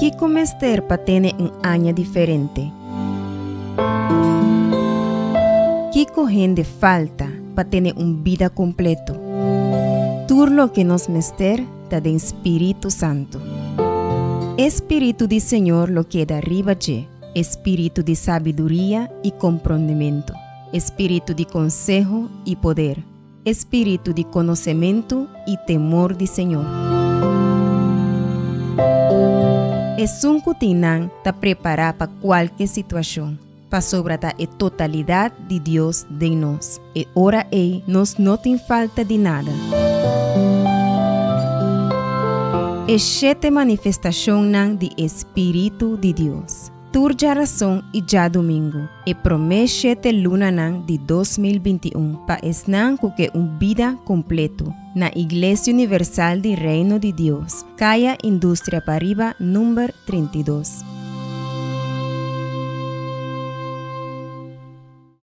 Kiko mester pa tene un aña diferente? Kiko hende falta pa tene un bida kompleto? Tur loke nos mester ta den Spiritu Santu. E Spiritu di Señor lo keda riba dje, e spiritu di sabiduria i komprondementu, e spiritu di konseho i poder, e spiritu di konosementu i temor di Señor. Esun ku tin nan ta prepará pa kualke situashon, pasobra ta e totalidat di Dios den nos. E ora ei nos no tin falta di nada. E shete manifestashonnan di e Spiritu di Dios. Tur djarason i djadumingu, e promé shete lunanan di 2021 pa esnan ku ke un bida kompleto, na Iglesia Universal di Reino di Dios, Kaya Industria Pariba number 32.